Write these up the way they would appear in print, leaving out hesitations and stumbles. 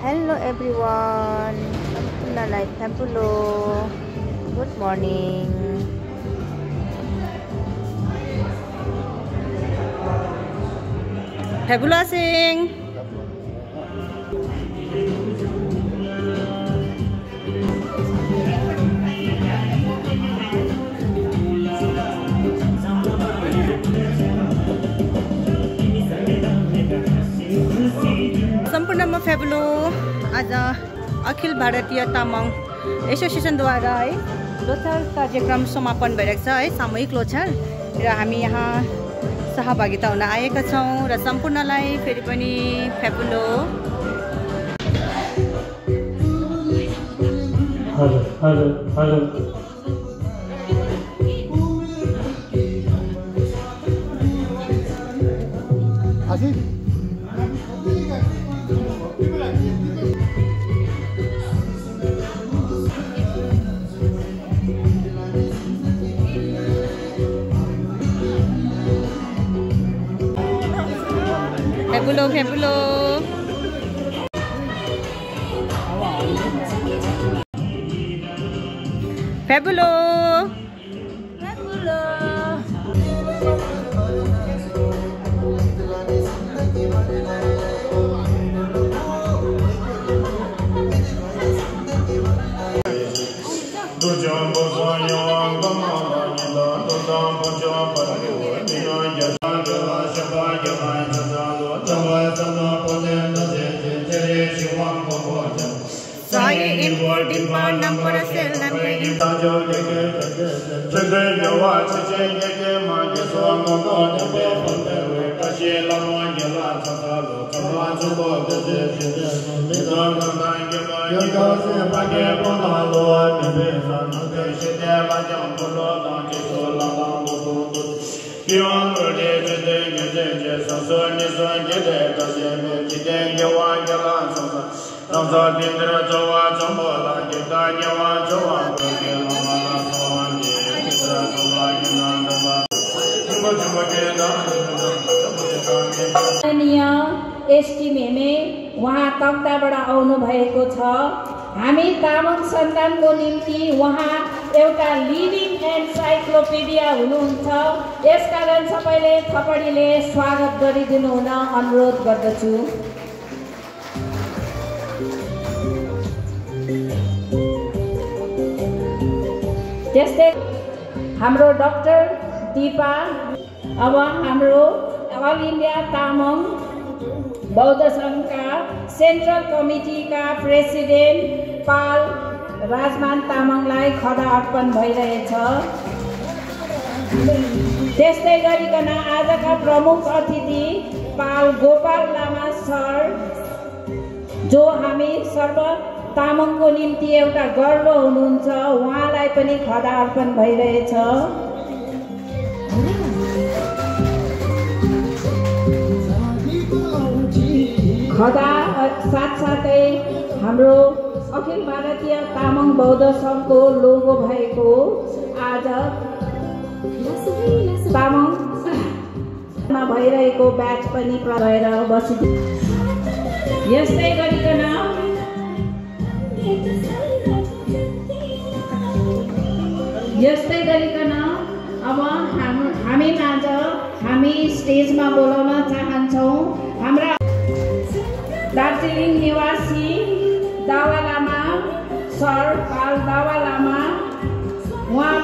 Hello everyone. Sampurnalai Tempulo. Good morning. Tempulo sing. सम्पूर्णमा फेबुलो आज अखिल भारतीय तामाङ एसोसिएसनद्वारा है लोछार कार्यक्रम समापन भइरहेको छ है, सामूहिक लोछार र हामी यहाँ सहभागिता हुन आएका छौँ र सम्पूर्णलाई फेरि पनि फेबुलो। हेलो फेबुलो फेबुलो फेबुलो फेबुलो एसटी मेमे उहाँ तक्दाबाट आउनु भएको छ। हामी तामाङ सन्तानको निम्ति उहाँ एउटा लिभिङ एन्साइक्लोपिडिया हुनुहुन्छ। यसकारण सबैले थपडीले स्वागत गरिदिनु हुन अनुरोध गर्दछु। त्यस्तै हाम्रो डाक्टर दिपा अब हाम्रो अल इन्डिया तामाङ बौद्ध सङ्घका सेन्ट्रल कमिटीका प्रेसिडेन्ट पाल राजमान तामाङलाई खदा अर्पण भइरहेछ। त्यस्तै गरिकन आजका प्रमुख अतिथि पाल गोपाल लामा सर, जो हामी सर्व तामाङको निम्ति एउटा गर्व हुनुहुन्छ, उहाँलाई पनि खदा अर्पण भइरहेछ। खदा साथसाथै हाम्रो अखिल भारतीय तामाङ बौद्ध सङ्घको लोगो भएको आज तामाङमा भइरहेको ब्याच पनि भएर बसिदियो। यस्तै गरिकन अब हामी स्टेजमा बोलाउन चाहन्छौँ हाम्रा दार्जिलिङ निवासी दावा लामा सर, पाल दावा लामा, उहाँ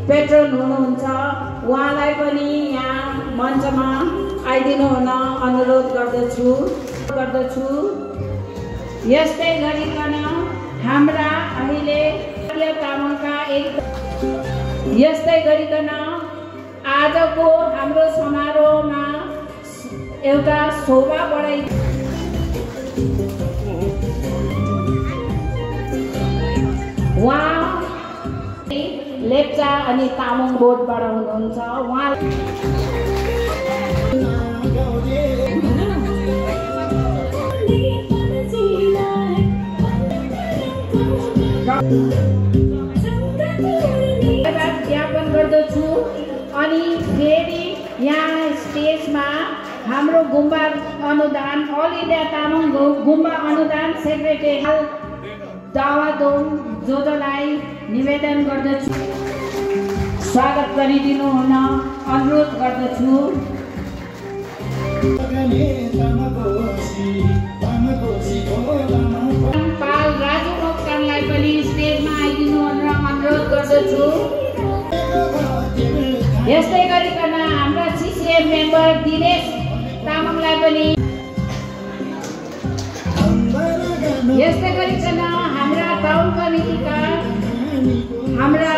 पेट्रोन हुनुहुन्छ, उहाँलाई पनि यहाँ मञ्चमा आइदिनु हुन अनुरोध गर्दछु। यस्तै गरिकन हाम्रा अहिले तामाङका यस्तै गरिकन आजको हाम्रो समारोहमा एउटा शोभा बढाइ उहाँ लेप्चा अनि तामाङ बोर्डबाट हुनुहुन्छ। उहाँ ज्ञापन गर्दछु। अनि फेरि यहाँ स्टेजमा हाम्रो गुम्बा अनुदान अल इन्डिया तामाङ गुम्बा अनुदान सेक्रेटरी दावादोङ जोदोलाई निवेदन गर्दछु स्वागत गरिदिनु हुन अनुरोध गर्दछु। पाल राजु मोक्तानलाई पनि स्टेजमा आइदिनु भनेर अनुरोध गर्दछु। यस्तै गरिकन हाम्रा सिसिएम मेम्बर दिनेश तामाङलाई पनि यस्तै गरिकन हाम्रा टाउन कमिटीका हाम्रा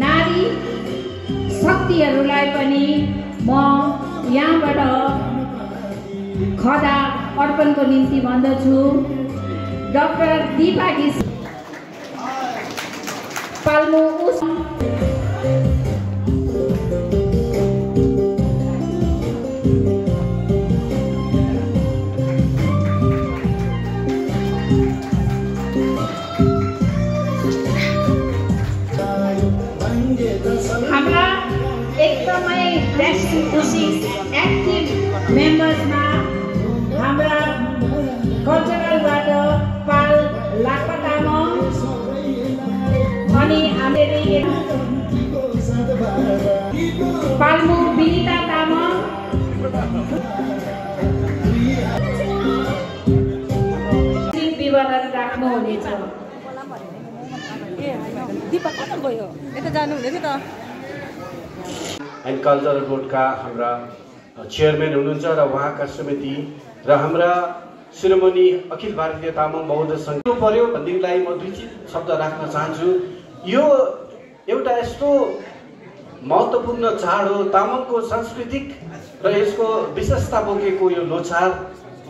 नारी शक्तिहरूलाई पनि म यहाँबाट खदा अर्पणको निम्ति भन्दछु। डाक्टर दीपा घिस पाल्मु हाम्रा एकदमै एक्टिभ मेम्बर्समा हाम्रा कल्चरलबाट पाल लाक्पा तामाङ अनि हामीले पाल्मु विनिता तामाङ विवरण राख्नुहुनेछ। दिपा कता गयो यता जानु हुँदैन त। एन्ड कल्चरल बोर्डका हाम्रा चेयरम्यान हुनुहुन्छ र उहाँका समिति र हाम्रा शिरोमणि अखिल भारतीय तामाङ बौद्ध सङ्घ पर्यो भनेदेखिलाई म दुई शब्द राख्न चाहन्छु। यो एउटा यस्तो महत्त्वपूर्ण चाड हो तामाङको सांस्कृतिक र यसको विशेषता बोकेको यो लोछार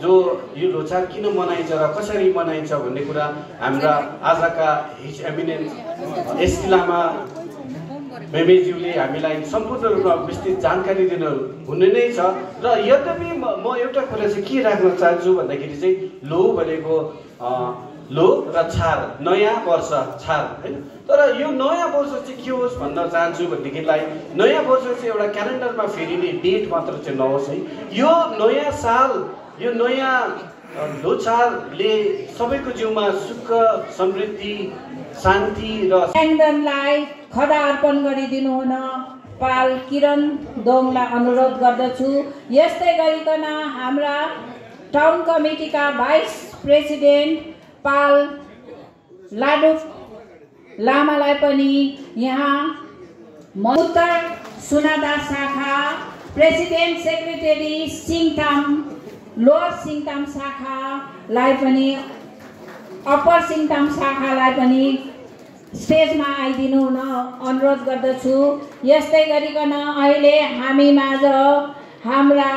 जो यो लोछार किन मनाइन्छ र कसरी मनाइन्छ भन्ने कुरा हाम्रा आजका हिज एमिनेन्स एसटी लामा मेमेज्यूले हामीलाई सम्पूर्ण रूपमा विस्तृत जानकारी दिनु हुने नै छ। र यद्यपि म एउटा कुरा चाहिँ के राख्न चाहन्छु भन्दाखेरि चाहिँ लो भनेको लो र छार नयाँ वर्ष छार होइन। तर यो नयाँ वर्ष चाहिँ के होस् भन्न चाहन्छु भनेदेखिलाई नयाँ वर्ष चाहिँ एउटा क्यालेन्डरमा फेरिने डेट मात्र चाहिँ नहोस् है। यो नयाँ साल यो नयाँ लोछारले सबैको जिउमा सुख समृद्धि शान्ति र स्याङदनलाई खदा अर्पण गरिदिनु हुन पाल किरण दोङलाई अनुरोध गर्दछु। यस्तै गरिकन हाम्रा टाउन कमिटीका भाइस प्रेसिडेन्ट पाल लाडु लामालाई पनि यहाँ उत्तर सुनादा शाखा president secretary Singtam lower Singtam शाखालाई पनि अप्पर सिङताम शाखालाई पनि स्टेजमा आइदिनु हुन अनुरोध गर्दछु। यस्तै गरिकन अहिले हामी माझ हाम्रा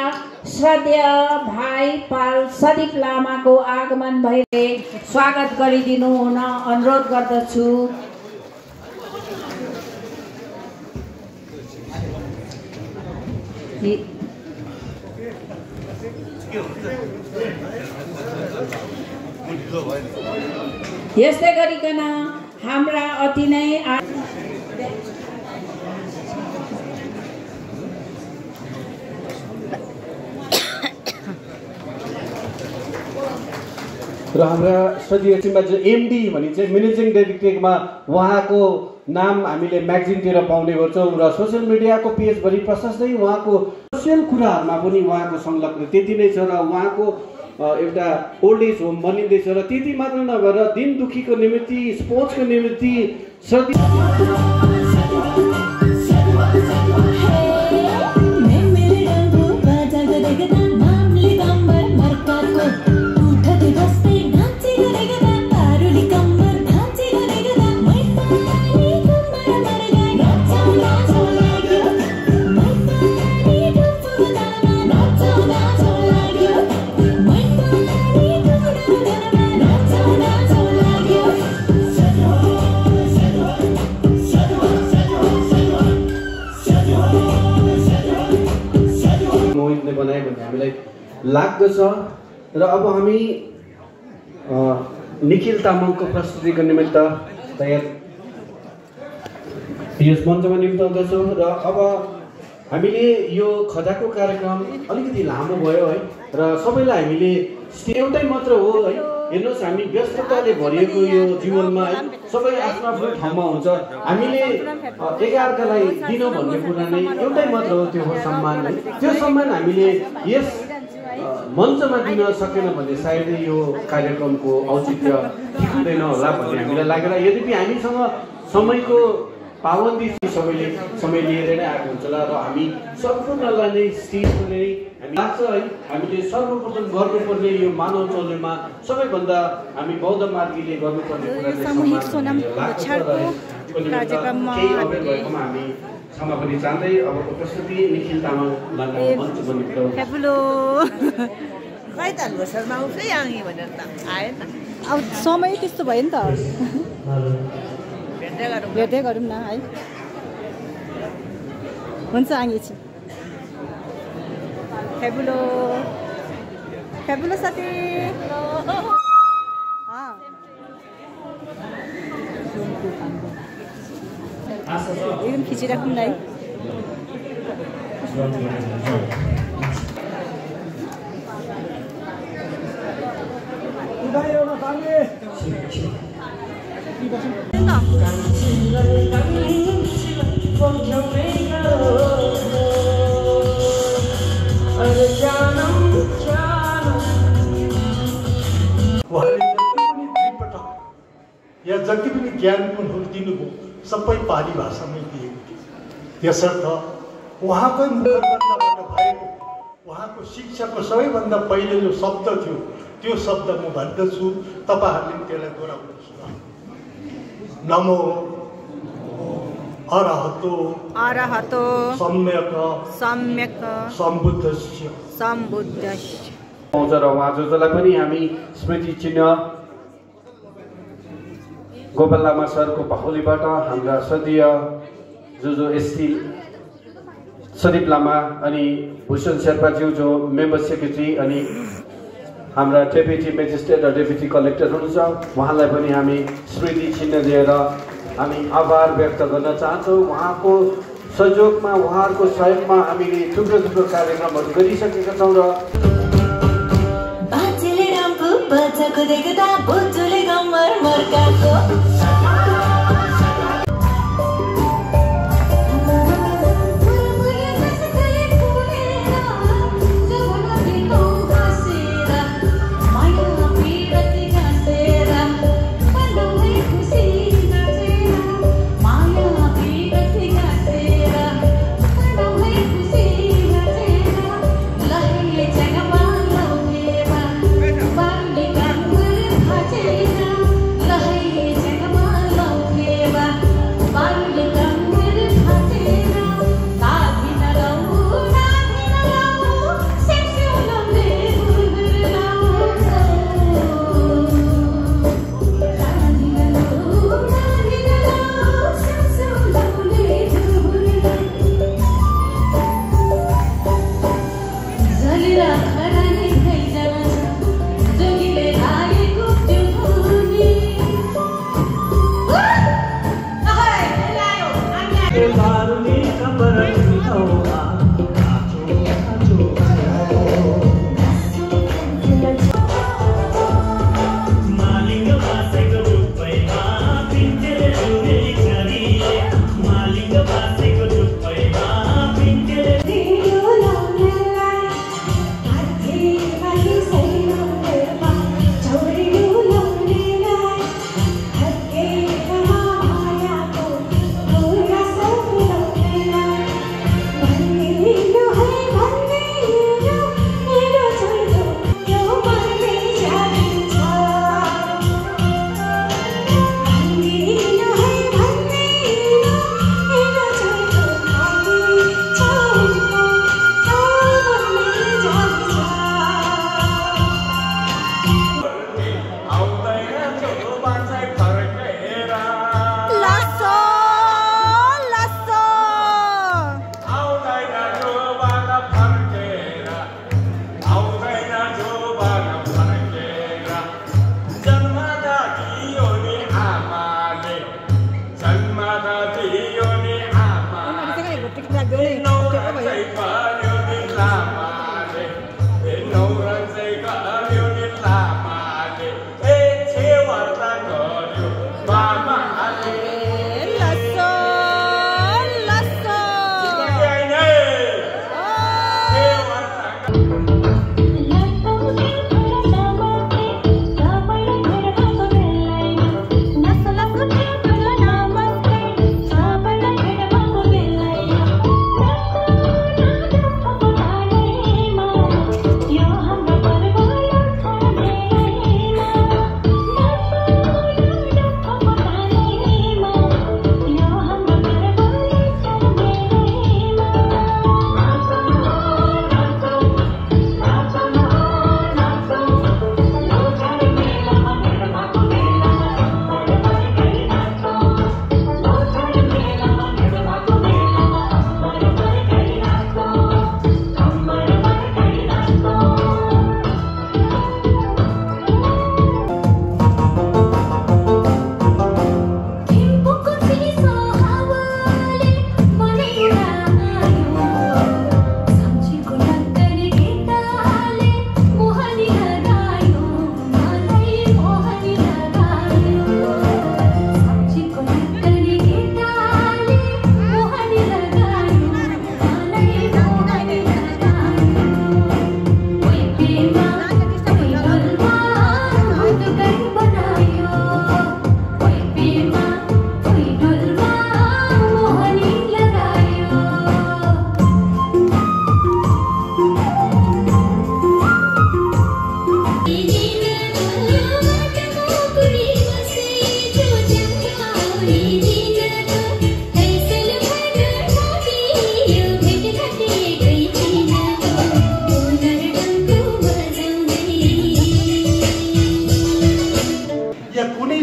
श्रद्धेय भाइ पाल सदीप लामाको आगमन भए स्वागत गरिदिनु हुन अनुरोध गर्दछु। यस्तै गरिकन हाम्रा अति नै र हाम्रा सजिएसीमा चाहिँ एमडी भनिन्छ म्यानेजिङ डाइरेक्टरमा उहाँको नाम हामीले म्यागजिनतिर पाउने गर्छौँ र सोसियल मिडियाको पेजभरि प्रशस्तै उहाँको सोसियल कुराहरूमा पनि उहाँको संलग्न त्यति नै छ र उहाँको एउटा ओल्ड एज होम बनिँदैछ र त्यति मात्र नभएर दिन दुखीको निमित्त स्पोर्ट्सको निमित्त बनायो भन्ने हामीलाई लाग्दछ। र अब हामी निखिल तामाङको प्रस्तुतिको निमित्त तयार यस मञ्चमा निम्ताउँदछौँ। र अब हामीले यो खदाको कार्यक्रम अलिकति लामो भयो है र सबैलाई हामीले एउटै मात्र हो है। हेर्नुहोस् हामी व्यस्तताले भरिएको यो जीवनमा है सबै आफ्नो आफ्नो ठाउँमा हुन्छ। हामीले एकाअर्कालाई दिनु भन्ने कुरा नै एउटै मात्र हो, त्यो हो सम्मान। त्यो सम्मान हामीले यस मञ्चमा दिन सकेन भने सायदै यो कार्यक्रमको औचित्य ठिक हुँदैन होला भन्ने हामीलाई लागेर, यद्यपि हामीसँग समयको पाबन्दी सबैले समय लिएर नै आएको हुन्छ र हामी सम्पूर्णलाई नै स्टेजको नै हामी लाग्छ है। हामीले सर्वप्रथम गर्नुपर्ने यो मानव चौर्यमा सबैभन्दा हामी बौद्ध मार्गीले गर्नुपर्ने सामूहिक सोनाम लोछारको कार्यक्रममा हामी क्षमा पनि चाहँदै अब उपस्थिति निखिल तामाङलाई मञ्च बनिएको हेलो खै त लोसरमा आउँछै आउने भनेर त आएन। अब समय त्यस्तो भयो नि त, भेट्दै भेट्दै गरौँ न है। हुन्छ आङेछि हेबुलो हेबुलो साथी एकदम खिचिराखौँ न है। या जति पनि ज्ञान गुणहरू दिनुभयो सबै पाली भाषामै दिएको थियो। त्यसर्थ उहाँकै मुखबन्धबाट भएको उहाँको शिक्षाको सबैभन्दा पहिले जो शब्द थियो त्यो शब्द म भन्दछु, तपाईँहरूले पनि त्यसलाई दोहोऱ्याउनुहोस् न। नमो अरहतो अरहतो सम्यक सम्यक सम्बुद्धस्य सम्बुद्धस्य आउँछ र उहाँ जसलाई पनि हामी स्मृति चिन्ह गोपाल लामा सरको बाहुलीबाट हाम्रा सदीय जो एसटी सदीप लामा अनि भूषण शेर्पाज्यू जो मेम्बर सेक्रेटरी अनि हाम्रा डेपुटी मेजिस्ट्रेट र डेपुटी कलेक्टर हुनुहुन्छ, उहाँलाई पनि हामी स्मृति चिन्ह दिएर हामी आभार व्यक्त गर्न चाहन्छौँ। उहाँको सहयोगमा उहाँहरूको सहयोगमा हामीले थुप्रो थुप्रो कार्यक्रमहरू गरिसकेका छौँ र बच्चाको देख्दा बोजूले गम्मर मर्काको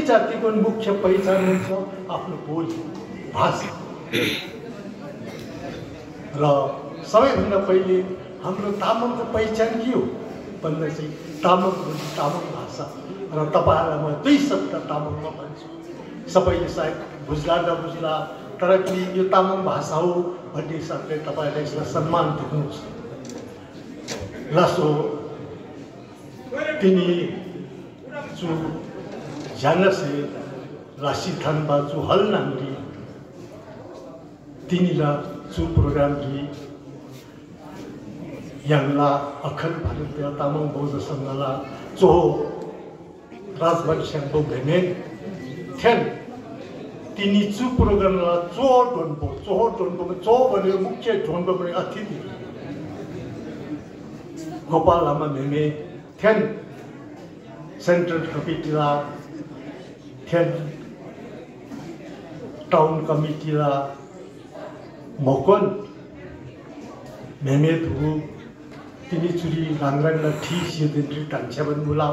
जातिको मुख्य पहिचान हुन्छ आफ्नो बोली भाषा र सबैभन्दा पहिले हाम्रो तामाङको पहिचान के हो भन्दा चाहिँ तामाङ बोली तामाङ भाषा र तपाईँहरूलाई म 2 शब्द तामाङमा भन्छु सबैले सायद बुझ्ला नबुझ्ला तर पनि यो तामाङ भाषा हो भन्ने हिसाबले तपाईँहरूले यसलाई सम्मान दिनुहोस् लासो तिनी जो जानसे राशि थानबा जो हल नांगी तिनीला जो प्रोग्राम की यांगला अखिल भारतीय तामाङ बौद्ध संघला जो राजवंशको भेमेन थेन तिनी जो प्रोग्रामला जो डोन्बो भनेर मुख्य डोन्बो भने अतिथि गोपाल लामा भेमे थेन सेंट्रल कमिटीला थेन टाउन कमिटीला मकन मेमेधु तिनी चुरी रांगरांगला ठीक ये दिन टांछा बन मुला